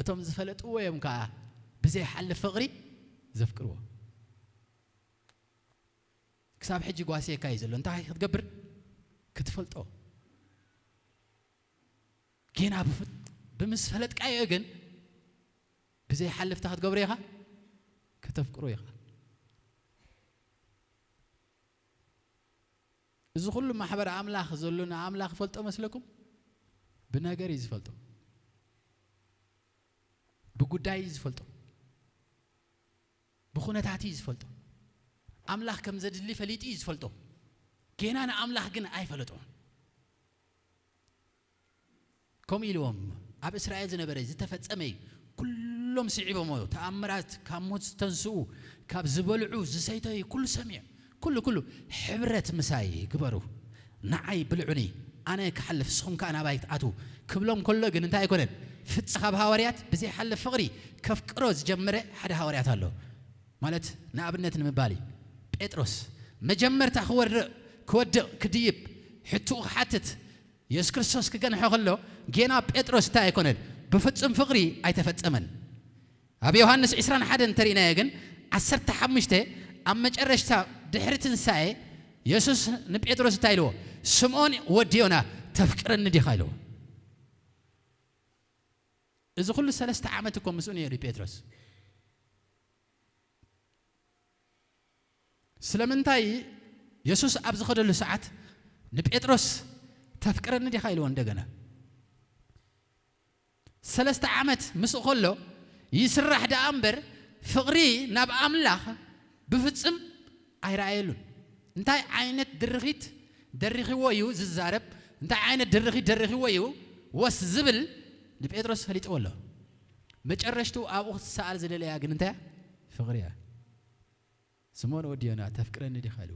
እቶም ዝፈለጥዎ እዮም ከዓ ብዘይሓልፍ ፍቕሪ ዘፍቅርዎ። ክሳብ ሕጂ ጓስየካ እዩ ዘሎ። እንታይ ክትገብር? ክትፈልጦ። ጌና ብፍ-፣ ብምስ ፈለጥካዮ ግን ብዘይሓልፍታ ክትገብሮ ኢኻ፣ ከተፍቅሮ ኢኻ። እዚ ኩሉ ማሕበር ኣምላኽ ዘሎ ንኣምላኽ ፈልጦ መስለኩም? ብነገር እዩ ዝፈልጦ፣ ብጉዳይ እዩ ዝፈልጦ፣ ብኹነታት እዩ ዝፈልጦ። ኣምላኽ ከም ዘድሊ ፈሊጡ እዩ ዝፈልጦ። ጌና ንኣምላኽ ግን ኣይፈለጦን። ከምኡ ኢልዎም ኣብ እስራኤል ዝነበረ ዝተፈጸመ እዩ። ኩሎም ስዒቦሞ፣ ተኣምራት፣ ካብ ሞት ዝተንስኡ፣ ካብ ዝበልዑ ዝሰይተዩ ኩሉ ሰሚዖም። ኩሉ፣ ኩሉ ሕብረት ምሳይ ግበሩ፣ ንዓይ ብልዑኒ፣ ኣነ ክሓልፍ፣ ንስኹም ከኣ ናባይ ክትኣትዉ ክብሎም ከሎ ግን እንታይ ኣይኮነን። ፍጽ-፣ ካብ ሃዋርያት ብዘይሓልፍ ፍቕሪ ከፍቅሮ ዝጀመረ ሓደ ሃዋርያት ኣሎ። ማለት ንኣብነት ንምባል እዩ። ጴጥሮስ መጀመርታ ክወርቕ፣ ክወድቕ፣ ክድይብ፣ ሕትኡ ክሓትት፣ የሱስ ክርስቶስ ክገንሖ ከሎ ጌና ጴጥሮስ እንታይ ኣይኮነን፣ ብፍጹም ፍቕሪ ኣይተፈጸመን። ኣብ ዮሃንስ ዕስራን ሓደን እንተሪእናዮ ግን ዓሰርተ ሓሙሽተ ኣብ መጨረሽታ ድሕሪ ትንሳኤ የሱስ ንጴጥሮስ እንታይ ኢልዎ? ስምኦን ወዲ ዮና ተፍቅረኒ ዲኻ ኢልዎ። እዚ ኩሉ ሰለስተ ዓመት እኮ ምስኡ ነይሩ ጴጥሮስ። ስለምንታይ የሱስ ኣብ ዝኸደሉ ሰዓት ንጴጥሮስ ተፍቅረኒ ዲኻ ኢልዎ እንደገና። ሰለስተ ዓመት ምስኡ ከሎ ይስራሕ ደኣ እምበር ፍቕሪ ናብ ኣምላኽ ብፍጽም ኣይረኣየሉን። እንታይ ዓይነት ድርኺት ደሪኽዎ እዩ ዝዛረብ፣ እንታይ ዓይነት ድርኺት ደሪኽዎ እዩ ወስ ዝብል ንጴጥሮስ ፈሊጥዎ ኣሎ። መጨረሽቱ ኣብኡ ክትሰኣል ዝደለያ ግን እንታይ እያ? ፍቕሪ እያ። ስምኦን ወዲ ዮና ተፍቅረኒ ዲኻ ኢሉ።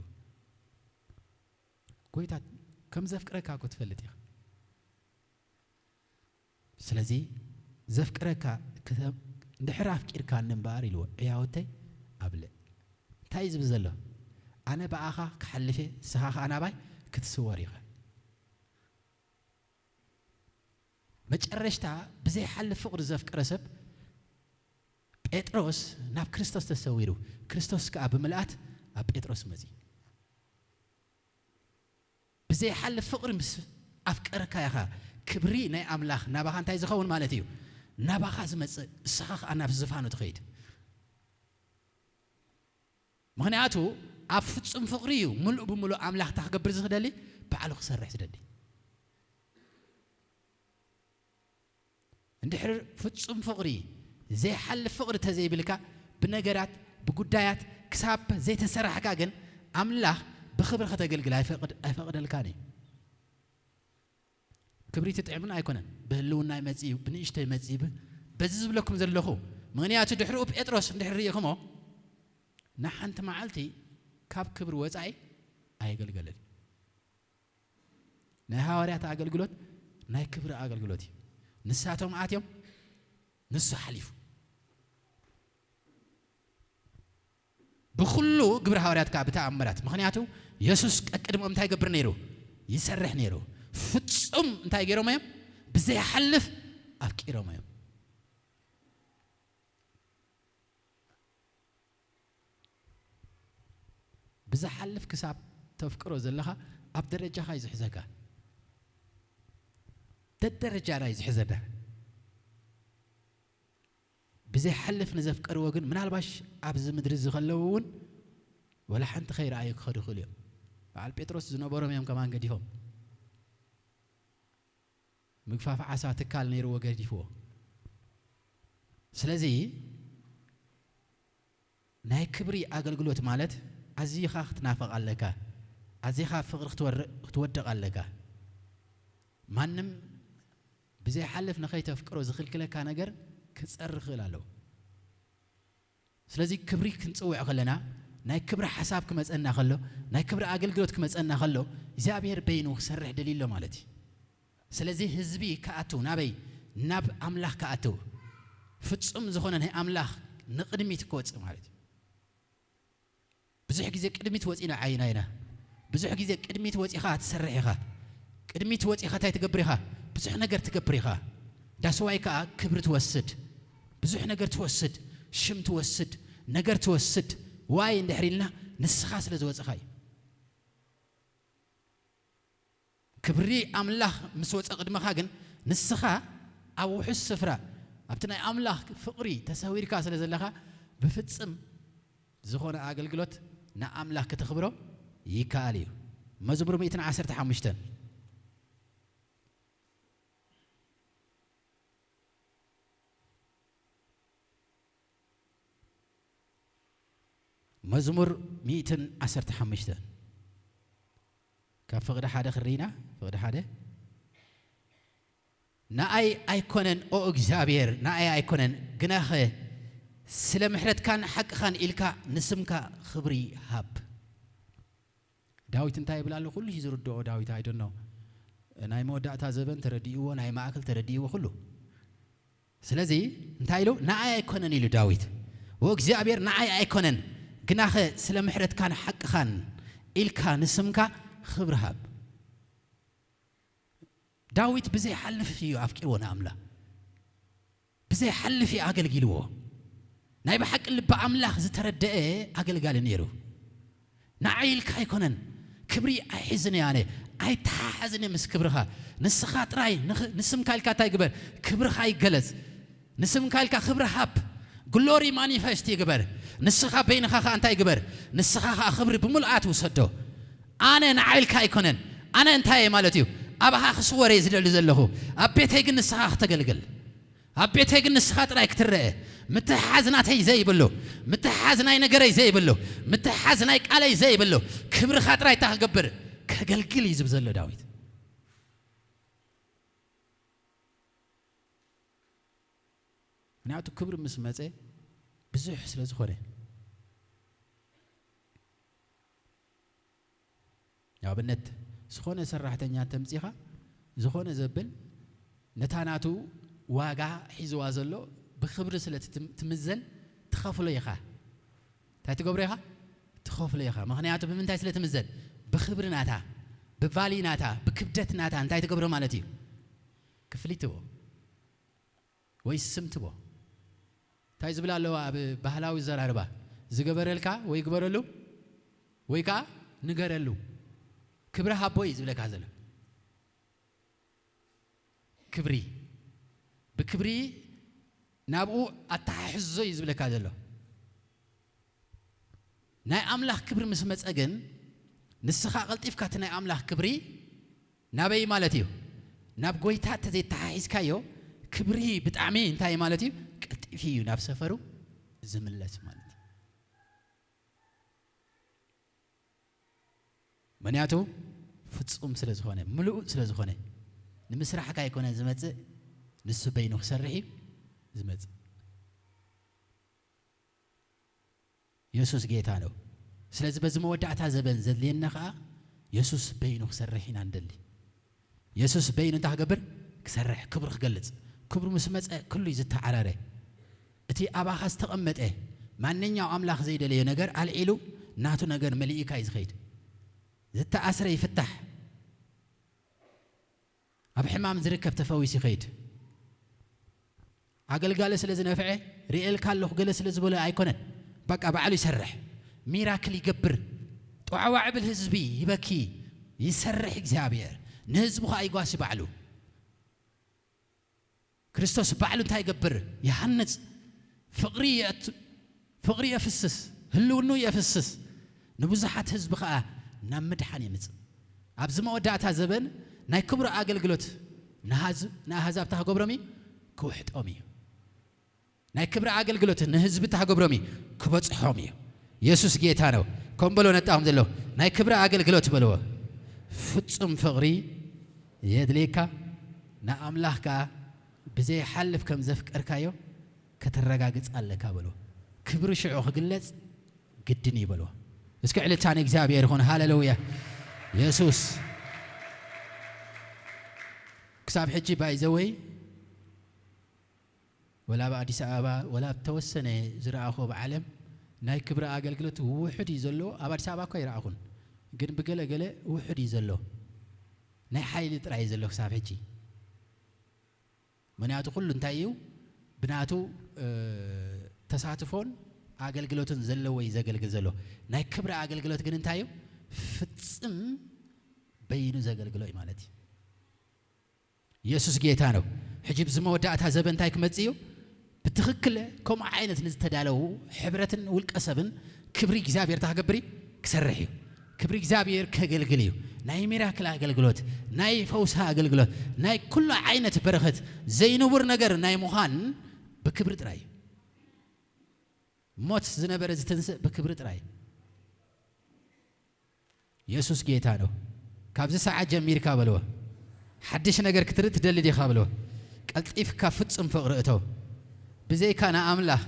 ጎይታ ከም ዘፍቅረካ እኮ ትፈልጥ ኢኻ። ስለዚ ዘፍቅረካ ክተ-፣ እንድሕር ኣፍቂርካኒ እምበኣር ኢልዎ፣ ዕያወተይ ኣብልዕ። እንታይ እዩ ዝብል ዘሎ? ኣነ ብኣኻ ክሓልፍ እየ፣ ንስኻ ኸኣ ናባይ ክትስወር ኢኻ። መጨረሽታ ብዘይሓልፍ ፍቕሪ ዘፍቀረ ሰብ ጴጥሮስ ናብ ክርስቶስ ተሰዊሩ፣ ክርስቶስ ከኣ ብምልኣት ኣብ ጴጥሮስ መጺኡ። ብዘይሓልፍ ፍቕሪ ምስ ኣፍቀረካ ኢኻ ክብሪ ናይ ኣምላኽ ናባኻ እንታይ ዝኸውን ማለት እዩ? ናባኻ ዝመጽእ፣ ንስኻ ከኣ ናብ ዝፋኑ ትኸይድ። ምኽንያቱ ኣብ ፍጹም ፍቕሪ እዩ ምሉእ ብምሉእ ኣምላኽ እንታይ ክገብር ዝኽደሊ? ባዕሉ ክሰርሕ ዝደሊ። እንድሕር ፍጹም ፍቕሪ፣ ዘይሓልፍ ፍቕሪ ተዘይብልካ፣ ብነገራት፣ ብጉዳያት ክሳብ ዘይተሰራሕካ ግን ኣምላኽ ብኽብሪ ከተገልግል ኣይፈቕድ-፣ ኣይፈቕደልካን እዩ። ክብሪ ትጥዕምን ኣይኮነን። ብህልውና ይመጽእ እዩ፣ ብንእሽቶ ይመጽእ እዩ። ብ-፣ በዚ ዝብለኩም ዘለኹ፣ ምኽንያቱ ድሕሪኡ ጴጥሮስ እንድሕር ርኢኹሞ፣ ንሓንቲ መዓልቲ ካብ ክብሪ ወጻኢ ኣየገልገለን። ናይ ሃዋርያት ኣገልግሎት ናይ ክብሪ ኣገልግሎት እዩ። ንሳቶም ኣትዮም፣ ንሱ ሓሊፉ። ብኹሉ ግብሪ ሃዋርያት ከኣ ብተኣምራት። ምኽንያቱ የሱስ ቀቅድሞም እንታይ ይገብር ነይሩ? ይሰርሕ ነይሩ። ፍጹም እንታይ ገይሮም እዮም? ብዘይሓልፍ ኣፍቂሮም እዮም። ብዝሓልፍ ክሳብ ተፍቅሮ ዘለኻ ኣብ ደረጃኻ እዩ ዝሕዘካ። ደደረጃና እዩ ዝሕዘና። ብዘይሓልፍ ንዘፍቀርዎ ግን ምናልባሽ ኣብዚ ምድሪ እዚ ከለዉ እውን ወላ ሓንቲ ከይረኣዩ ክኸዱ ይኽእሉ እዮም። በዓል ጴጥሮስ ዝነበሮም እዮም ከማን ገዲፎም። ምግፋፍ ዓሳ ትካል ነይርዎ ገዲፍዎ። ስለዚ ናይ ክብሪ ኣገልግሎት ማለት ኣዚኻ ክትናፈቕ ኣለካ፣ ኣዚኻ ፍቕሪ ክትወር-፣ ክትወድቕ ኣለካ። ማንም ብዘይሓልፍ ንኸይተፍቅሮ ዝኽልክለካ ነገር ክጸሪ ይኽእል ኣለዎ። ስለዚ ክብሪ ክንጽውዕ ከለና፣ ናይ ክብሪ ሓሳብ ክመጸና ከሎ፣ ናይ ክብሪ ኣገልግሎት ክመጸና ከሎ፣ እግዚኣብሔር በይኑ ክሰርሕ ደልዩ ኣሎ ማለት እዩ። ስለዚ ህዝቢ ክኣቱ ናበይ? ናብ ኣምላኽ ክኣቱ። ፍጹም ዝኾነ ናይ ኣምላኽ ንቕድሚት ክወጽእ ማለት እዩ። ብዙሕ ግዜ ቅድሚት ወጺና ዓይና ኢና። ብዙሕ ግዜ ቅድሚት ወጺኻ ትሰርሕ ኢኻ። ቅድሚት ወጺኻ እንታይ ትገብር ኢኻ? ብዙሕ ነገር ትገብር ኢኻ። ዳስዋይ ከኣ ክብሪ ትወስድ፣ ብዙሕ ነገር ትወስድ፣ ሽም ትወስድ፣ ነገር ትወስድ። ዋይ እንድሕር ኢልና ንስኻ ስለ ዝወጽኻ እዩ። ክብሪ ኣምላኽ ምስ ወጸ ቅድመኻ ግን ንስኻ ኣብ ውሑስ ስፍራ ኣብቲ ናይ ኣምላኽ ፍቕሪ ተሰዊርካ ስለ ዘለኻ ብፍጽም ዝኾነ ኣገልግሎት ንኣምላኽ ክተኽብሮ ይከኣል እዩ። መዝሙር ሚእትን ዓሰርተ ሓሙሽተን። መዝሙር ሚእትን ዓሰርተ ሓሙሽተ ካብ ፍቕዲ ሓደ ክርኢና። ፍቕዲ ሓደ። ንኣይ ኣይኮነን ኦ እግዚኣብሔር፣ ንኣይ ኣይኮነን፣ ግናኸ ስለ ምሕረትካን ሓቅኻን ኢልካ ንስምካ ክብሪ ሃብ። ዳዊት እንታይ ይብል ኣሎ? ኩሉ እዩ ዝርድኦ ዳዊት፣ ኣይደኖ ናይ መወዳእታ ዘበን ተረዲእዎ፣ ናይ ማእከል ተረዲእዎ ኩሉ። ስለዚ እንታይ ኢሉ? ንኣይ ኣይኮነን ኢሉ ዳዊት፣ ወእግዚኣብሔር ንኣይ ኣይኮነን፣ ግናኸ ስለ ምሕረትካን ሓቅኻን ኢልካ ንስምካ ክብሪ ሃብ። ዳዊት ብዘይሓልፍ እዩ ኣፍቂርዎ ንኣምላኽ። ብዘይሓልፍ እዩ ኣገልጊልዎ። ናይ ብሓቂ ልቢ ኣምላኽ ዝተረደአ ኣገልጋሊ ነይሩ። ንዓይ ኢልካ ኣይኮነን፣ ክብሪ ኣይሕዝን እየ ኣነ፣ ኣይተሓሓዝን እየ ምስ ክብርኻ። ንስኻ ጥራይ ንኽ-፣ ንስምካ ኢልካ እንታይ ግበር? ክብርኻ ይገለጽ። ንስምካ ኢልካ ክብሪ ሃብ፣ ግሎሪ ማኒፌስት ይግበር። ንስኻ በይንኻ ኸኣ እንታይ ግበር? ንስኻ ኸኣ ክብሪ ብምልኣት ውሰዶ። ኣነ ንዓይ ኢልካ ኣይኮነን። ኣነ እንታይ እየ ማለት እዩ? ኣባኻ ክስወር እየ ዝደሊ ዘለኹ። ኣብ ቤተይ ግን ንስኻ ክተገልግል። ኣብ ቤተይ ግን ንስኻ ጥራይ ክትረአ። ምትሕሓዝ ናተይ ዘይብሉ፣ ምትሕሓዝ ናይ ነገረይ ዘይብሉ፣ ምትሕሓዝ ናይ ቃለይ ዘይብሉ፣ ክብርኻ ጥራይ እንታይ ክገብር? ከገልግል እዩ ዝብል ዘሎ ዳዊት። ምክንያቱ ክብሪ ምስ መጸ ብዙሕ ስለ ዝኾነ። ንኣብነት ዝኾነ ሰራሕተኛ ተምጺኻ፣ ዝኾነ ዘብል ነታ ናቱ ዋጋ ሒዝዋ ዘሎ ብክብሪ ስለ ትትም-፣ ትምዘን ትኸፍሎ ኢኻ። እንታይ ትገብሮ ኢኻ? ትኸፍሎ ኢኻ። ምኽንያቱ ብምንታይ ስለ ትምዘን? ብክብሪ ናታ፣ ብቫሊ ናታ፣ ብክብደት ናታ እንታይ ትገብሮ ማለት እዩ? ክፍሊት ትቦ ወይ ስም ትቦ። እንታይ ዝብላ ኣለዋ ኣብ ባህላዊ ዘራርባ? ዝገበረልካ ወይ ግበረሉ ወይ ከኣ ንገረሉ። ክብሪ ሃቦ እዩ ዝብለካ ዘሎ። ክብሪ፣ ብክብሪ ናብኡ ኣተሓሕዞ እዩ ዝብለካ ዘሎ። ናይ ኣምላኽ ክብሪ ምስ መጸ ግን፣ ንስኻ ቀልጢፍካ እቲ ናይ ኣምላኽ ክብሪ ናበይ ማለት እዩ? ናብ ጐይታ እንተዘይተሓሒዝካዮ፣ ክብሪ ብጣዕሚ እንታይ ማለት እዩ? ቀልጢፉ እዩ ናብ ሰፈሩ ዝምለስ ማለት እዩ። ምኽንያቱ ፍጹም ስለ ዝኾነ፣ ምሉእ ስለ ዝኾነ፣ ንምስራሕካ ኣይኮነን ዝመጽእ፣ ንሱ በይኑ ክሰርሕ እዩ ዝመጽእ። የሱስ ጌታ ነው። ስለዚ በዚ መወዳእታ ዘበን ዘድልየና ኸኣ የሱስ በይኑ ክሰርሕ ኢና ንደሊ። የሱስ በይኑ እንታይ ክገብር? ክሰርሕ፣ ክብሩ ክገልጽ። ክብሩ ምስ መጸ ኩሉ እዩ ዝተዓራረ። እቲ ኣባኻ ዝተቐመጠ ማንኛው ኣምላኽ ዘይደለዮ ነገር ኣልዒሉ ናቱ ነገር መሊእካ እዩ ዝኸይድ። ዝተኣስረ ይፍታሕ። ኣብ ሕማም ዝርከብ ተፈዊሱ ይኸይድ። ኣገልጋሊ ስለ ዝነፍዐ፣ ርእየልካ ኣለኹ ገለ ስለ ዝበሎ ኣይኮነን። በቃ ባዕሉ ይሰርሕ። ሚራክል ይገብር። ጠዋዕዋዕ ብል ህዝቢ ይበኪ። ይሰርሕ እግዚኣብሔር። ንህዝቡ ኸኣ ይጓሲ ባዕሉ። ክርስቶስ ባዕሉ እንታይ ይገብር? ይሃንጽ። ፍቕሪ የእቱ-፣ ፍቕሪ የፍስስ። ህልውኑ የፍስስ። ንብዙሓት ህዝቢ ኸኣ ናብ ምድሓን የምጽእ። ኣብዚ መወዳእታ ዘበን ናይ ክብሩ ኣገልግሎት ንሃዝ-፣ ንኣህዛብ እንታይ ክገብሮም እዩ? ክውሕጦም እዩ። ናይ ክብሪ ኣገልግሎት ንህዝቢ እንታይ ክገብሮም እዩ? ክበጽሖም እዩ። የሱስ ጌታ ነው። ከም በሎ ነጣኹም ዘሎ ናይ ክብሪ ኣገልግሎት በልዎ። ፍጹም ፍቕሪ የድልየካ፣ ንኣምላኽ ከኣ ብዘይሓልፍ ከም ዘፍቀርካዮ ከተረጋግጽ ኣለካ በልዎ። ክብሪ ሽዑ ክግለጽ ግድን እዩ በልዎ። እስኪ ዕልልታ ንእግዚኣብሔር ይኹን። ሃሌሉያ። የሱስ ክሳብ ሕጂ ባይዘወይ ወላ ኣብ ኣዲስ ኣበባ ወላ ኣብ ተወሰነ ዝረኣኹ ኣብ ዓለም ናይ ክብሪ ኣገልግሎት ውሑድ እዩ ዘሎ። ኣብ ኣዲስ ኣበባ እኳ ይረኣኹን፣ ግን ብገለ ገለ ውሑድ እዩ ዘሎ። ናይ ሓይሊ ጥራይ እዩ ዘሎ ክሳብ ሕጂ። ምኽንያቱ ኩሉ እንታይ እዩ ብናቱ ተሳትፎን ኣገልግሎትን ዘለዎ እዩ ዘገልግል ዘሎ። ናይ ክብሪ ኣገልግሎት ግን እንታይ እዩ? ፍጽም በይኑ ዘገልግሎ እዩ ማለት እዩ። ኢየሱስ ጌታ ነው። ሕጂ ብዚ መወዳእታ ዘበን እንታይ ክመጽእ እዩ? ብትኽክል ከምኡ ዓይነት ንዝተዳለዉ ሕብረትን ውልቀ ሰብን ክብሪ እግዚኣብሔር እንታይ ክገብር እዩ? ክሰርሕ እዩ። ክብሪ እግዚኣብሔር ከገልግል እዩ። ናይ ሚራክል ኣገልግሎት፣ ናይ ፈውሲ ኣገልግሎት፣ ናይ ኩሉ ዓይነት በረኸት ዘይንቡር ነገር ናይ ምዃን ብክብሪ ጥራይ እዩ። ሞት ዝነበረ ዝትንስእ ብክብሪ ጥራይ እዩ። ኢየሱስ ጌታ ነው። ካብዚ ሰዓት ጀሚርካ በልዎ፣ ሓድሽ ነገር ክትርኢ ትደሊ ዲኻ በልዎ። ቀልጢፍካ ፍጹም ፍቕሪ እቶ። ብዘይካ ንኣምላኽ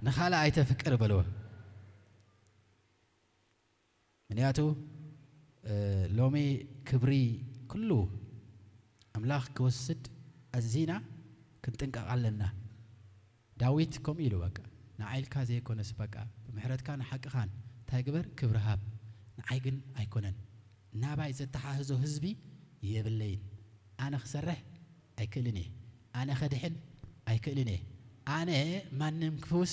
ንኻልእ ኣይተፍቅር በልዎ። ምኽንያቱ ሎሚ ክብሪ ኩሉ ኣምላኽ ክወስድ ኣዚና ክንጥንቀቕ ኣለና። ዳዊት ከምኡ ኢሉ በቃ ንዓይ ኢልካ ዘይኮነስ በቃ ብምሕረትካን ሓቅኻን እንታይ ግበር ክብሪ ሃብ ንዓይ ግን ኣይኮነን ናባይ ዘተሓህዞ ህዝቢ የብለይን ኣነ ክሰርሕ ኣይክእልን እየ ኣነ ከድሕን ኣይክእልን እየ ኣነ ማንም ክፍውስ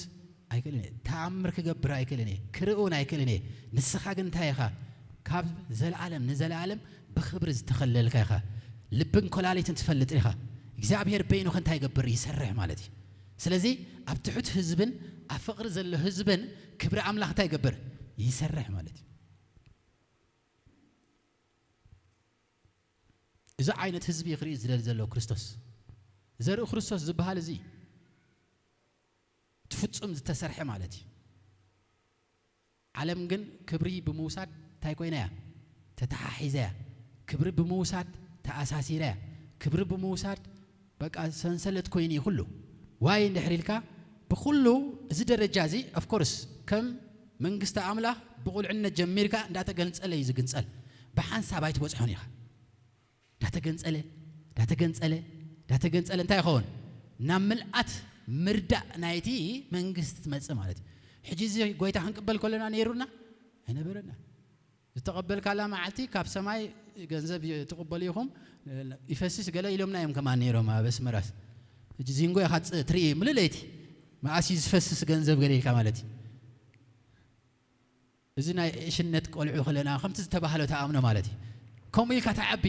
ኣይክእልን እየ ተኣምር ክገብር ኣይክእልን እየ ክርእውን ኣይክእልን እየ ንስኻ ግን እንታይ ኢኻ ካብ ዘለኣለም ንዘለኣለም ብኽብሪ ዝተኸለልካ ኢኻ ልብን ኮላሊትን ትፈልጥ ኢኻ እግዚኣብሔር በይኑ ከ እንታይ ይገብር ይሰርሕ ማለት እዩ ስለዚ ኣብ ትሑት ህዝብን ኣብ ፍቕሪ ዘሎ ህዝብን ክብሪ ኣምላኽ እንታይ ይገብር ይሰርሕ ማለት እዩ እዚ ዓይነት ህዝቢ ክርኢ ዝደሊ ዘሎ ክርስቶስ ዘርኢ ክርስቶስ ዝበሃል እዚ ትፍጹም ዝተሰርሐ ማለት እዩ ዓለም ግን ክብሪ ብምውሳድ እንታይ ኮይና እያ ተተሓሒዘ እያ ክብሪ ብምውሳድ ተኣሳሲረ እያ ክብሪ ብምውሳድ በቃ ሰንሰለት ኮይኑ እዩ ኩሉ ዋይ እንድሕር ኢልካ ብኩሉ እዚ ደረጃ እዚ ኦፍኮርስ ከም መንግስቲ ኣምላኽ ብቁልዕነት ጀሚርካ እንዳተገንፀለ እዩ ዝግንፀል ብሓንሳብ ኣይትበፅሖን ኢኻ ዳተገንጸለ ዳተገንጸለ ዳተገንጸለ እንታይ ይኸውን ናብ ምልኣት ምርዳእ ናይቲ መንግስቲ ትመጽእ ማለት እዩ ሕጂ እዚ ጎይታ ክንቅበል ከለና ነይሩና ኣይነበረና ዝተቐበልካላ መዓልቲ ካብ ሰማይ ገንዘብ ትቕበሉ ኢኹም ይፈስስ ገለ ኢሎምና እዮም ከማን ነይሮም ኣብ ኣስመራስ ሕጂ ዚንጎ ኢኻ ትርኢ ምልእ ለይቲ መዓስ እዩ ዝፈስስ ገንዘብ ገለ ኢልካ ማለት እዩ እዚ ናይ ዕሽነት ቆልዑ ከለና ከምቲ ዝተባህለ ተኣምኖ ማለት እዩ ከምኡ ኢልካ ተዓቢ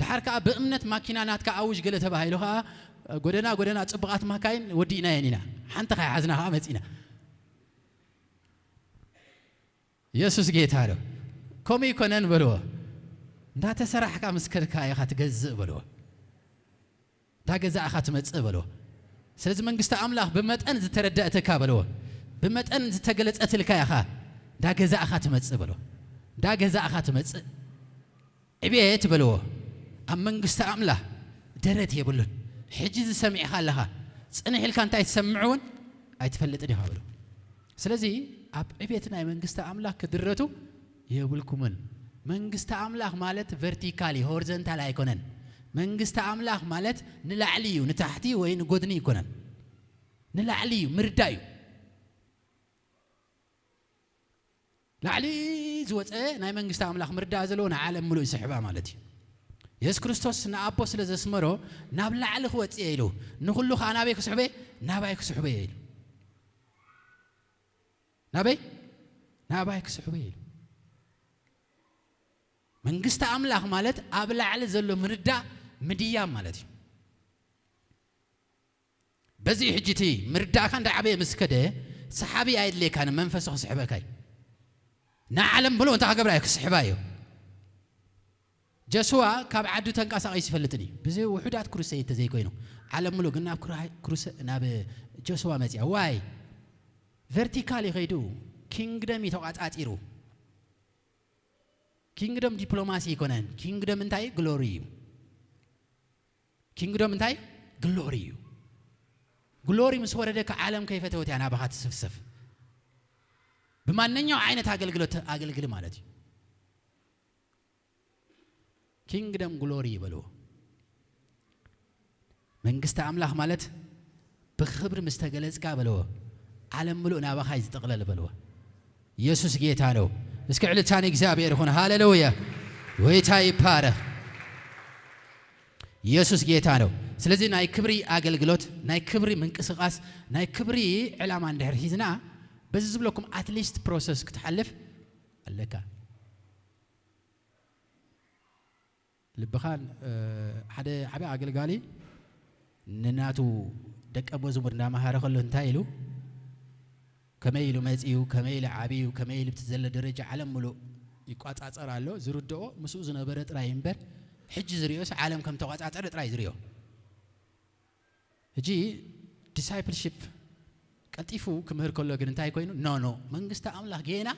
ድሓር ከዓ ብእምነት ማኪና ናትካ ኣውጅ ገለ ተባሂሉ ከዓ ጎደና ጎደና ፅቡቃት ማካይን ወዲእናየን ኢና ሓንቲ ከይሓዝና ከዓ መፂና ኢየሱስ ጌታ ዶ ከምኡ ይኮነን በልዎ እንዳተሰራሕካ ምስ ከድካ ኢኻ ትገዝእ በልዎ ዳገዛእኻ ትመጽእ በልዎ። ስለዚ መንግስቲ ኣምላኽ ብመጠን ዝተረደእትካ በልዎ። ብመጠን ዝተገለጸትልካ ኢኻ ዳገዛእኻ ትመጽእ በልዎ። ዳገዛእኻ ትመጽእ ዕቤት በልዎ። ኣብ መንግስቲ ኣምላኽ ደረት የብሉን። ሕጂ ዝሰሚዕኻ ኣለኻ ጽንሕ ኢልካ እንታይ ትሰምዕ እውን ኣይትፈልጥን ኢኻ በልዎ። ስለዚ ኣብ ዕቤት ናይ መንግስቲ ኣምላኽ ክድረቱ የብልኩምን። መንግስቲ ኣምላኽ ማለት ቨርቲካል እዩ፣ ሆሪዞንታል ኣይኮነን። መንግስቲ ኣምላኽ ማለት ንላዕሊ እዩ፣ ንታሕቲ ወይ ንጎድኒ ኣይኮነን። ንላዕሊ እዩ፣ ምርዳእ እዩ። ላዕሊ ዝወፀ ናይ መንግስቲ ኣምላኽ ምርዳእ ዘለዎ ንዓለም ምሉእ ይስሕባ ማለት እዩ። የሱስ ክርስቶስ ንኣቦ ስለ ዘስመሮ ናብ ላዕሊ ክወፅእ እየ ኢሉ፣ ንኹሉ ከዓ ናበይ ክስሕበ? ናባይ ክስሕበ እየ ኢሉ። ናበይ ናባይ ክስሕቡ ኢሉ መንግስቲ ኣምላኽ ማለት ኣብ ላዕሊ ዘሎ ምርዳእ ምድያብ ማለት እዩ በዚ ሕጂ እቲ ምርዳእካ እንዳዓበየ ምስ ከደ ሰሓቢ ኣየድልየካን መንፈሱ ክስሕበካ እዩ ንዓለም ብሎ እንታይ ክገብራ እዩ ክስሕባ እዩ ጀስዋ ካብ ዓዱ ተንቀሳቒሱ ይፈልጥን እዩ። ብዚ ውሑዳት ክሩሰይድ ተዘይኮይኑ ዓለም ምሉእ ግን ናብ ክሩሃይ- ክሩሰ- ናብ ጀስዋ መፅያ ዋይ ቨርቲካል ይኸይዱ ኪንግደም እዩ ተቋፃፂሩ ኪንግደም ዲፕሎማሲ ይኮነን ኪንግደም እንታይ ግሎሪ እዩ ኪንግደም እንታይ ግሎሪ እዩ ግሎሪ ምስ ወረደካ ዓለም ከይፈተወት እያ ናባኻ ትስፍስፍ ብማንኛው ዓይነት ኣገልግሎት ኣገልግሊ ማለት እዩ ኪንግደም ግሎሪ ይበልዎ መንግስቲ ኣምላኽ ማለት ብኽብሪ ምስ ተገለጽካ በልዎ፣ ዓለም ምሉእ ናባኻ እዩ ዝጥቕለል በልዎ። ኢየሱስ ጌታ ነው። እስኪ ዕልልታ ንእግዚኣብሔር ይኹን። ሃሌሉያ! ጎይታ ይባረኽ። ኢየሱስ ጌታ ነው። ስለዚ ናይ ክብሪ ኣገልግሎት፣ ናይ ክብሪ ምንቅስቓስ፣ ናይ ክብሪ ዕላማ እንድሕር ሒዝና፣ በዚ ዝብለኩም ኣትሊስት ፕሮሰስ ክትሓልፍ ኣለካ። ልብኻን፣ እ፣ ሓደ ዓቢ ኣገልጋሊ ንናቱ ደቀ መዝሙር እንዳመሃረ ከሎ እንታይ ኢሉ፣ ከመይ ኢሉ መጺኡ፣ ከመይ ኢሉ ዓብዩ፣ ከመይ ኢሉ ብቲ ዘሎ ደረጃ ዓለም ምሉእ ይቋጻጸር ኣሎ። ዝርድኦ ምስኡ ዝነበረ ጥራይ እምበር፣ ሕጂ ዝርእዮስ ዓለም ከም ተቋጻጸረ ጥራይ ዝርእዮ። ሕጂ ዲሳይፕልሺፕ ቀልጢፉ ክምህር ከሎ ግን እንታይ ኮይኑ፣ ኖ፣ ኖ፣ መንግስቲ ኣምላኽ ጌና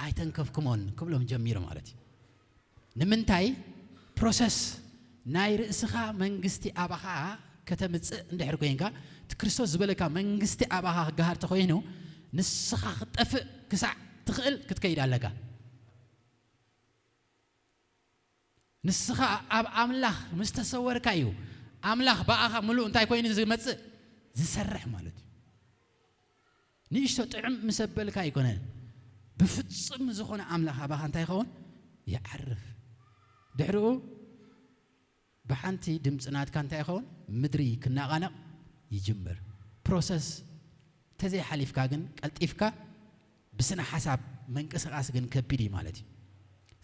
ኣይተንከፍኩሞን ክብሎም ጀሚሩ ማለት እዩ። ንምንታይ? ፕሮሰስ ናይ ርእስኻ መንግስቲ ኣባኻ ከተምጽእ እንድሕር ኮይንካ፣ እቲ ክርስቶስ ዝበለካ መንግስቲ ኣባኻ ክገሃር ተኾይኑ፣ ንስኻ ክትጠፍእ ክሳዕ ትኽእል ክትከይድ ኣለካ። ንስኻ ኣብ ኣምላኽ ምስ ተሰወርካ እዩ ኣምላኽ ብኣኻ ምሉእ እንታይ ኮይኑ ዝመጽእ? ዝሰርሕ ማለት እዩ። ንእሽቶ ጥዕም ምስ ኣበልካ ኣይኮነን። ብፍጹም ዝኾነ ኣምላኽ ኣባኻ እንታይ ይኸውን? ይዓርፍ። ድሕሪኡ ብሓንቲ ድምፂ ናትካ እንታይ ይኸውን? ምድሪ ክነቓነቕ ይጅምር። ፕሮሰስ ተዘይሓሊፍካ ግን ቀልጢፍካ ብስነ ሓሳብ ምንቅስቓስ ግን ከቢድ እዩ ማለት እዩ።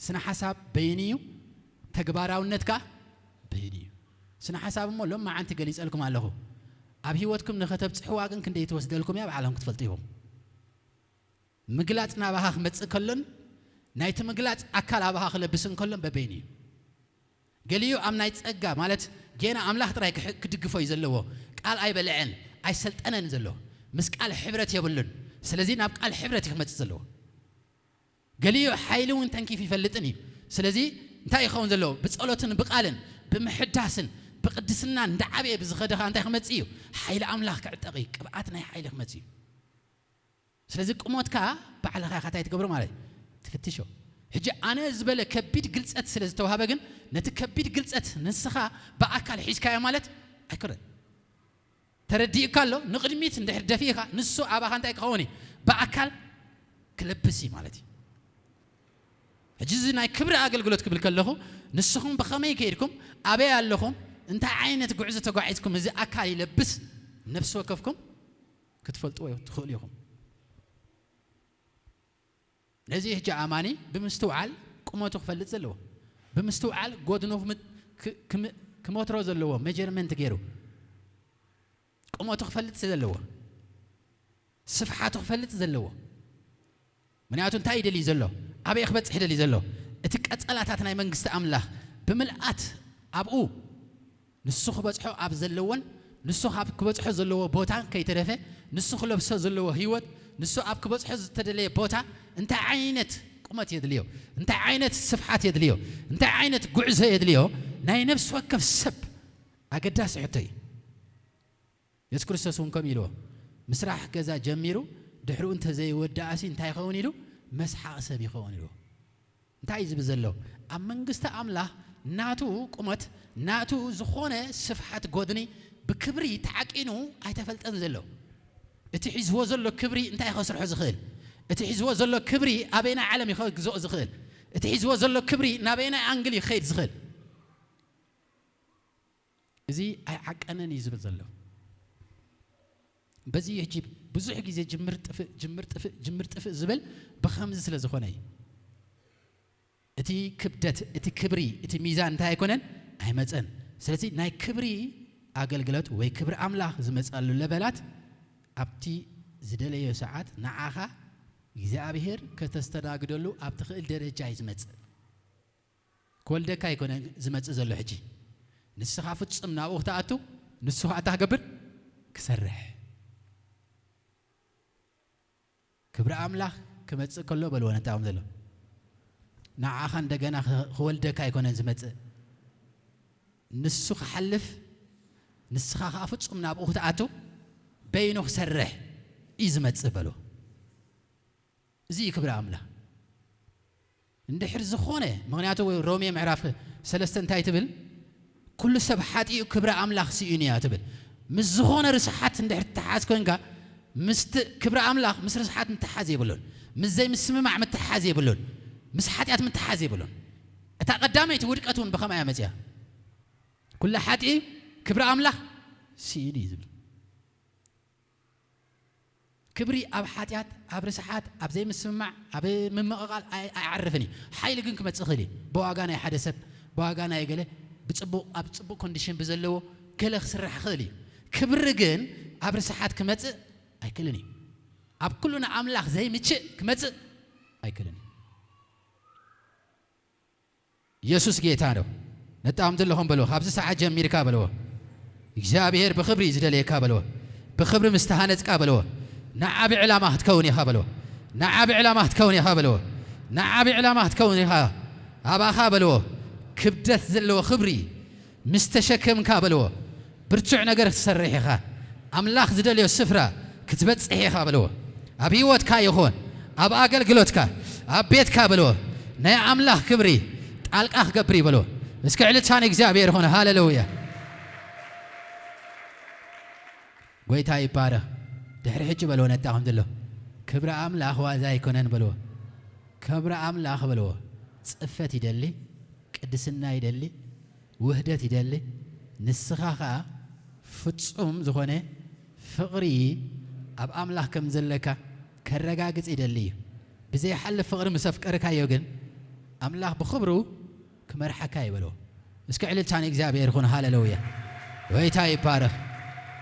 ስነ ሓሳብ በይኑ እዩ፣ ተግባራውነት ከኣ በይኑ እዩ። ስነ ሓሳብ እሞ ሎማዓንቲ ገሊጸልኩም ኣለኹ። ኣብ ህይወትኩም ንኸተብጽሕዋ ግን ክንደይ ትወስደልኩም እያ ባዕልኹም ክትፈልጡ ኢኹም። ምግላጽ ናባኻ ክመጽእ ከሎን ናይቲ ምግላጽ ኣካል ኣባኻ ክለብስ እንከሎን በበይኑ እዩ። ገሊኡ ኣብ ናይ ጸጋ ማለት ጌና ኣምላኽ ጥራይ ክሕ-፣ ክድግፎ እዩ ዘለዎ። ቃል ኣይበልዐን፣ ኣይሰልጠነን ዘሎ። ምስ ቃል ሕብረት የብሉን። ስለዚ ናብ ቃል ሕብረት እዩ ክመጽእ ዘለዎ። ገሊኡ ሓይሊ እውን ተንኪፍ ይፈልጥን እዩ። ስለዚ እንታይ ይኸውን ዘለዎ? ብጸሎትን ብቃልን ብምሕዳስን ብቅድስናን እንዳዓበየ ብዝኸደኻ እንታይ ክመጽእ እዩ? ሓይሊ ኣምላኽ ክዕጠቕ እዩ። ቅብኣት ናይ ሓይሊ ክመጽእ እዩ። ስለዚ ቁሞትካ ባዕልኻ ኢኻ እንታይ ትገብሮ ማለት እዩ? ትፍትሾ። ሕጂ ኣነ ዝበለ ከቢድ ግልጸት ስለ ዝተዋህበ ግን ነቲ ከቢድ ግልጸት ንስኻ ብኣካል ሒዝካዮ ማለት ኣይኮነን። ተረዲእካ ኣሎ፣ ንቕድሚት እንድሕር ደፊእካ ንሱ ኣባኻ እንታይ ክኸውን እዩ? ብኣካል ክለብስ እዩ ማለት እዩ። ሕጂ እዚ ናይ ክብሪ ኣገልግሎት ክብል ከለኹ ንስኹም ብኸመይ ከይድኩም፣ ኣበይ ኣለኹም፣ እንታይ ዓይነት ጉዕዞ ተጓዒዝኩም እዚ ኣካል ይለብስ ነፍሲ ወከፍኩም ክትፈልጥዎ ትኽእሉ ኢኹም። ነዚ ሕጂ ኣማኒ ብምስትውዓል ቁመቱ ክፈልጥ ዘለዎ፣ ብምስትውዓል ጎድኑ ክም-፣ ክ-፣ ክም-፣ ክመትሮ ዘለዎ፣ ሜጀርመንት ገይሩ ቁመቱ ክፈልጥ ዘለዎ፣ ስፍሓቱ ክፈልጥ ዘለዎ። ምኽንያቱ እንታይ እዩ ደልዩ ዘሎ? ኣበይ ክበጽሕ ደልዩ ዘሎ? እቲ ቀጸላታት ናይ መንግስቲ ኣምላኽ ብምልኣት ኣብኡ ንሱ ክበጽሖ ኣብ ዘለዎን ንሱ ካብ ክበጽሖ ዘለዎ ቦታን ከይተረፈ ንሱ ክለብሶ ዘለዎ ህይወት፣ ንሱ ኣብ ክበጽሖ ዝተደለየ ቦታ እንታይ ዓይነት ቁመት የድልዮ? እንታይ ዓይነት ስፍሓት የድልዮ? እንታይ ዓይነት ጉዕዞ የድልዮ? ናይ ነፍሲ ወከፍ ሰብ ኣገዳሲ ሕቶ እዩ። የሱስ ክርስቶስ እውን ከምኡ ኢልዎ፣ ምስራሕ ገዛ ጀሚሩ ድሕሪኡ እንተዘይወድኣሲ እንታይ ይኸውን ኢሉ? መስሓቕ ሰብ ይኸውን ኢልዎ። እንታይ እዩ ዝብል ዘሎ? ኣብ መንግስቲ ኣምላኽ ናቱ ቁመት፣ ናቱ ዝኾነ ስፍሓት ጎድኒ ብክብሪ ተዓቂኑ ኣይተፈልጠን ዘሎ። እቲ ሒዝዎ ዘሎ ክብሪ እንታይ ከስርሖ ዝኽእል? እቲ ሒዝዎ ዘሎ ክብሪ ኣበየናይ ዓለም እዩ ከግዝኦ ዝኽእል? እቲ ሒዝዎ ዘሎ ክብሪ ናበየናይ ኣንግል እዩ ክኸይድ ዝኽእል? እዚ ኣይዓቀነን እዩ ዝብል ዘሎ። በዚ ሕጂ ብዙሕ ግዜ ጅምር ጥፍእ፣ ጅምር ጥፍእ፣ ጅምር ጥፍእ ዝብል ብኸምዚ ስለ ዝኾነ እዩ። እቲ ክብደት፣ እቲ ክብሪ፣ እቲ ሚዛን እንታይ ኣይኮነን? ኣይመጸን። ስለዚ ናይ ክብሪ ኣገልግሎት ወይ ክብሪ ኣምላኽ ዝመጸሉ ለበላት ኣብቲ ዝደለዮ ሰዓት ንዓኻ እግዚኣብሔር ከተስተናግደሉ ኣብ ትኽእል ደረጃ እዩ ዝመጽእ። ክወልደካ ኣይኮነን ዝመጽእ ዘሎ ሕጂ። ንስኻ ፍጹም ናብኡ ክትኣቱ፣ ንሱ ኸኣ እንታይ ክገብር? ክሰርሕ። ክብሪ ኣምላኽ ክመጽእ ከሎ በልዎ ነታኦም ዘሎ። ንዓኻ እንደገና ኽ-፣ ክወልደካ ኣይኮነን ዝመጽእ። ንሱ ክሓልፍ፣ ንስኻ ኸኣ ፍጹም ናብኡ ክትኣቱ፣ በይኑ ክሰርሕ እዩ ዝመጽእ በልዎ። እዚ እዩ ክብሪ ኣምላኽ። እንድሕር ዝኾነ፣ ምኽንያቱ ሮሜ ምዕራፍ ሰለስተ እንታይ ትብል? "ኩሉ ሰብ ሓጢኡ ክብሪ ኣምላኽ ስኢኑ" እያ ትብል። ምስ ዝኾነ ርስሓት እንድሕር ትተሓዝ ኮንካ፣ ምስቲ ክብሪ ኣምላኽ ምስ ርስሓት ምትሓዝ የብሉን። ምስ ዘይምስምማዕ ምትሓዝ የብሉን። ምስ ሓጢኣት ምትሓዝ የብሉን። እታ ቀዳመይቲ ውድቀት እውን ብኸምኣ እያ መጺኣ። "ኩሉ ሓጢኡ ክብሪ ኣምላኽ ስኢኑ" እዩ ዝብል። ክብሪ ኣብ ሓጢኣት፣ ኣብ ርስሓት፣ ኣብ ዘይምስምማዕ፣ ኣብ ምምቕቓል ኣይ-፣ ኣይዓርፍን እዩ። ሓይሊ ግን ክመጽእ ይኽእል እዩ። ብዋጋ ናይ ሓደ ሰብ፣ ብዋጋ ናይ ገለ፣ ብጽቡቕ፣ ኣብ ጽቡቕ ኮንዲሽን ብዘለዎ ገለ ክስራሕ ይኽእል እዩ። ክብሪ ግን ኣብ ርስሓት ክመጽእ ኣይክእልን እዩ። ኣብ ኩሉ ንኣምላኽ ዘይምችእ ክመጽእ ኣይክእልን እዩ። ኢየሱስ ጌታ ነው። ነጣም ዘለኹም በልዎ፣ ካብዚ ሰዓት ጀሚርካ በልዎ፣ እግዚኣብሔር ብኽብሪ እዩ ዝደልየካ በልዎ፣ ብኽብሪ ምስ ተሃነጽካ በልዎ፣ ንዓቢ ዕላማ ክትከውን ኢኻ በልዎ፣ ንዓቢ ዕላማ ክትከውን ኢኻ በልዎ፣ ንዓቢ ዕላማ ክትከውን ኢኻ። ኣባኻ በልዎ፣ ክብደት ዘለዎ ክብሪ ምስ ተሸከምካ በልዎ፣ ብርቱዕ ነገር ክትሰርሕ ኢኻ። ኣምላኽ ዝደልዮ ስፍራ ክትበጽሕ ኢኻ በልዎ። ኣብ ህይወትካ ይኹን፣ ኣብ ኣገልግሎትካ፣ ኣብ ቤትካ በልዎ፣ ናይ ኣምላኽ ክብሪ ጣልቃ ክገብር እዩ በልዎ። እስኪ ዕልልታ ንእግዚኣብሔር ይኹን። ሃሌሉያ። ጎይታ ይባረኽ። ድሕሪ ሕጂ በልዎ፣ ነጣኹም ዘሎ፣ "ክብሪ ኣምላኽ ዋዛ ኣይኮነን" በልዎ። ክብሪ ኣምላኽ በልዎ። ጽፈት ይደሊ፣ ቅድስና ይደሊ፣ ውህደት ይደሊ። ንስኻ ኸኣ ፍጹም ዝኾነ ፍቕሪ ኣብ ኣምላኽ ከም ዘለካ ከረጋግጽ ይደሊ እዩ። ብዘይሓልፍ ፍቕሪ ምስ ኣፍቀርካዮ ግን፣ ኣምላኽ ብኽብሩ ክመርሓካ እዩ በልዎ። እስኪ ዕልልታ ንእግዚኣብሔር ይኹን። ሃሌሉያ። ጎይታ ይባረኽ።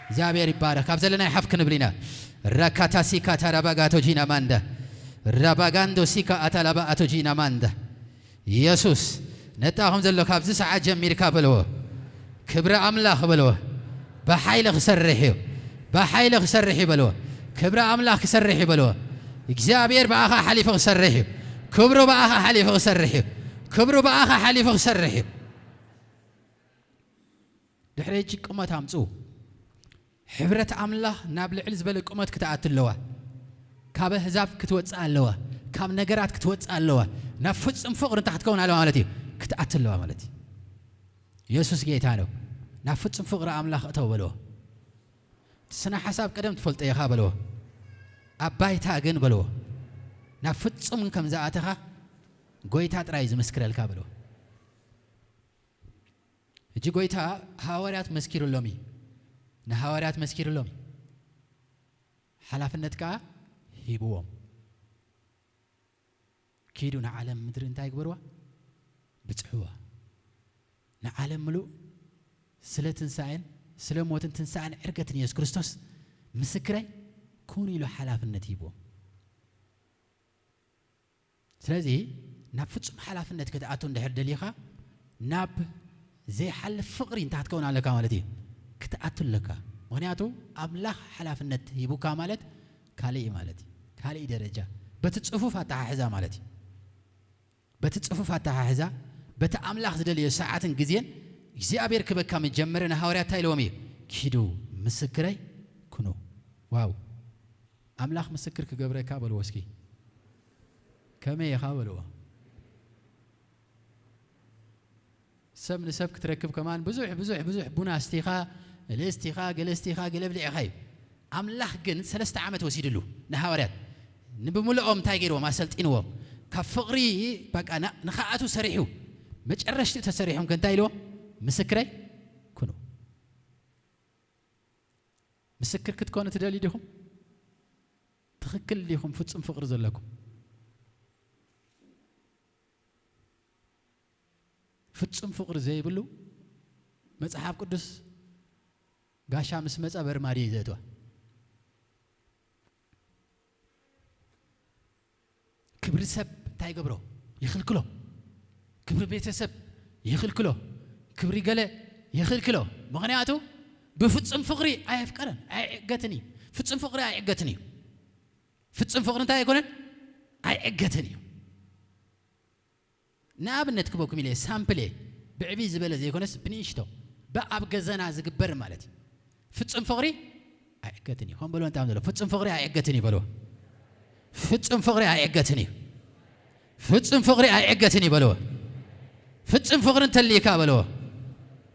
እግዚኣብሔር ይባረኽ። ካብ ዘለና ይሓፍ ክንብል ኢና። ራካታሲካ ታራባጋቶ ጂና ማንዳ፣ ራባጋንዶ ሲካ ኣታላባ ኣቶ ጂና ማንዳ። ኢየሱስ፣ ነጣኹም ዘሎ ካብዚ ሰዓት ጀሚርካ በልዎ፣ ክብሪ ኣምላኽ በልዎ፣ ብሓይሊ ክሰርሕ እዩ፣ ብሓይሊ ክሰርሕ እዩ በልዎ፣ ክብሪ ኣምላኽ ክሰርሕ እዩ በልዎ። እግዚኣብሔር ብኣኻ ሓሊፉ ክሰርሕ እዩ፣ ክብሩ ብኣኻ ሓሊፉ ክሰርሕ እዩ፣ ክብሩ ብኣኻ ሓሊፉ ክሰርሕ እዩ። ድሕሪ ሕጂ ቁመት ኣምጽኡ። ሕብረት ኣምላኽ ናብ ልዕል ዝበለ ቁመት ክትኣቱ ኣለዋ። ካብ ኣህዛብ ክትወጽእ ኣለዋ። ካብ ነገራት ክትወጽእ ኣለዋ። ናብ ፍጹም ፍቕሪ እንታይ ክትከውን ኣለዋ ማለት እዩ? ክትኣቱ ኣለዋ ማለት እዩ። ኢየሱስ ጌታ ነው። ናብ ፍጹም ፍቕሪ ኣምላኽ እተው በልዎ። እቲ ስነ ሓሳብ ቀደም ትፈልጦ ኢኻ በልዎ። ኣብ ባይታ ግን በልዎ። ናብ ፍጹም ከም ዝኣተኻ ጎይታ ጥራይ እዩ ዝምስክረልካ በልዎ። ሕጂ ጎይታ ሃዋርያት መስኪሩሎም እዩ። ንሃዋርያት መስኪሩሎም እዩ። ሓላፍነት ከኣ ሂብዎም። "ኪዱ ንዓለም ምድሪ እንታይ ግበርዋ? ብጽሕዋ። ንዓለም ምሉእ ስለ ትንሳኤን ስለ ሞትን ትንሳኤን ዕርገትን ኢየሱስ ክርስቶስ ምስክረይ ኩኑ" ኢሉ ሓላፍነት ሂብዎም። ስለዚ ናብ ፍጹም ሓላፍነት ክትኣቱ እንድሕር ደሊኻ፣ ናብ ዘይሓልፍ ፍቕሪ እንታይ ክትከውን ኣለካ ማለት እዩ? ክትኣቱ ኣለካ። ምኽንያቱ ኣምላኽ ሓላፍነት ሂቡካ ማለት ካልእ እዩ ማለት እዩ። ካልእ ደረጃ። በቲ ጽፉፍ ኣተሓሕዛ ማለት እዩ። በቲ ጽፉፍ ኣተሓሕዛ፣ በቲ ኣምላኽ ዝደለዮ ሰዓትን ግዜን እግዚኣብሔር ክበካ መጀመርያ ንሃዋርያት እንታይ ኢልዎም እዩ? "ኪዱ ምስክረይ ኩኑ።" ዋው! ኣምላኽ ምስክር ክገብረካ በልዎ እስኪ። ከመይ ኢኻ በልዎ። ሰብ ንሰብ ክትረክብ ከማን ብዙሕ፣ ብዙሕ፣ ብዙሕ ቡን ኣስቲኻ፣ ገለ ኣስቲኻ፣ ገለ ኣስቲኻ፣ ገለ ብሊዕኻ እዩ። ኣምላኽ ግን ሰለስተ ዓመት ወሲድሉ ንሃዋርያት። ንብምልኦም እንታይ ገይርዎም? ኣሰልጢንዎም። ካብ ፍቕሪ በቃ ና-፣ ንኽኣቱ ሰሪሑ። መጨረሽቲ ተሰሪሖም ከ እንታይ ኢልዎም? "ምስክረይ ኩኑ።" ምስክር ክትኮኑ ትደልዩ ዲኹም? ትኽክል ዲኹም ፍጹም ፍቕሪ ዘለኩም? ፍጹም ፍቕሪ ዘይብሉ፣ መጽሓፍ ቅዱስ ጋሻ ምስ መጸ በርማዲ እዩ ዘእትዋ። ክብሪ ሰብ እንታይ ይገብሮ? ይኽልክሎ። ክብሪ ቤተሰብ ይኽልክሎ። ክብሪ ገለ ይኽልክሎ። ምኽንያቱ ብፍጹም ፍቕሪ ኣየፍቀረን፣ ኣይዕገትን እዩ። ፍጹም ፍቕሪ ኣይዕገትን እዩ። ፍጹም ፍቕሪ እንታይ ኣይኮነን? ኣይዕገትን እዩ። ንኣብነት ክበኩም ኢለ ሳምፕል እየ፣ ብዕብይ ዝበለ ዘይኮነስ ብንእሽቶ፣ ብኣብ ገዘና ዝግበር ማለት እዩ። ፍጹም ፍቕሪ ኣይዕገትን እዩ። ከም በልዎ እንታም ዘሎ፣ ፍጹም ፍቕሪ ኣይዕገትን እዩ በልዎ። ፍጹም ፍቕሪ ኣይዕገትን እዩ። ፍጹም ፍቕሪ ኣይዕገትን እዩ በልዎ። ፍጹም ፍቕሪ እንተልይካ በልዎ።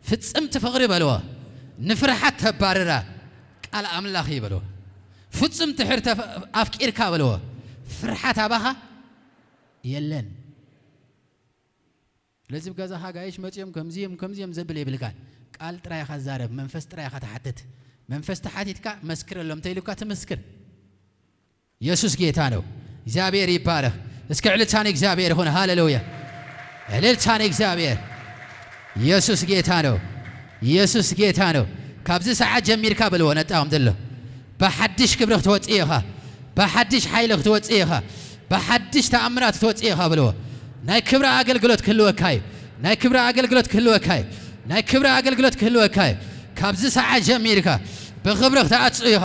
ፍጽምቲ ፍቕሪ በልዎ። ንፍርሓት ተባርራ ቃል ኣምላኽ እዩ በልዎ። ፍጹም ትሕር ተፍ-፣ ኣፍቂርካ በልዎ። ፍርሓት ኣባኻ የለን። ስለዚ ኣብ ገዛኻ ጋይሽ መጺኦም ከምዚ እዮም፣ ከምዚ እዮም ዘብል የብልካን። ቃል ጥራይ ኢኻ ትዛረብ፣ መንፈስ ጥራይ ኢኻ ትሓትት። መንፈስ ተሓቲትካ መስክረሎም እንተኢሉካ ትምስክር። ኢየሱስ ጌታ ነው። እግዚኣብሔር ይባረኽ። እስኪ ዕልልታ ንእግዚኣብሔር ይኹን። ሃሌሉያ። ዕልልታ ንእግዚኣብሔር። ኢየሱስ ጌታ ነው። ኢየሱስ ጌታ ነው። ካብዚ ሰዓት ጀሚርካ በልዎ ነጣም ዘሎ። ብሓድሽ ክብሪ ክትወጽእ ኢኻ። ብሓድሽ ሓይሊ ክትወጽእ ኢኻ። ብሓድሽ ተኣምራት ክትወጽእ ኢኻ በልዎ። ናይ ክብሪ ኣገልግሎት ክህልወካ እዩ። ናይ ክብሪ ኣገልግሎት ክህልወካ እዩ። ናይ ክብሪ ኣገልግሎት ክህልወካ እዩ። ካብዚ ሰዓት ጀሚርካ ብኽብሪ ክትኣትጹ ኢኻ።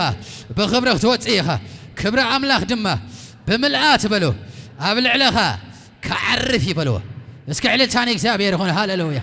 ብኽብሪ ክትወጽእ ኢኻ። ክብሪ ኣምላኽ ድማ ብምልኣት በሎ ኣብ ልዕለኻ ክዓርፍ እዩ በልዎ። እስኪ ዕልልታ ንእግዚኣብሔር ይኹን። ሃሌሉያ።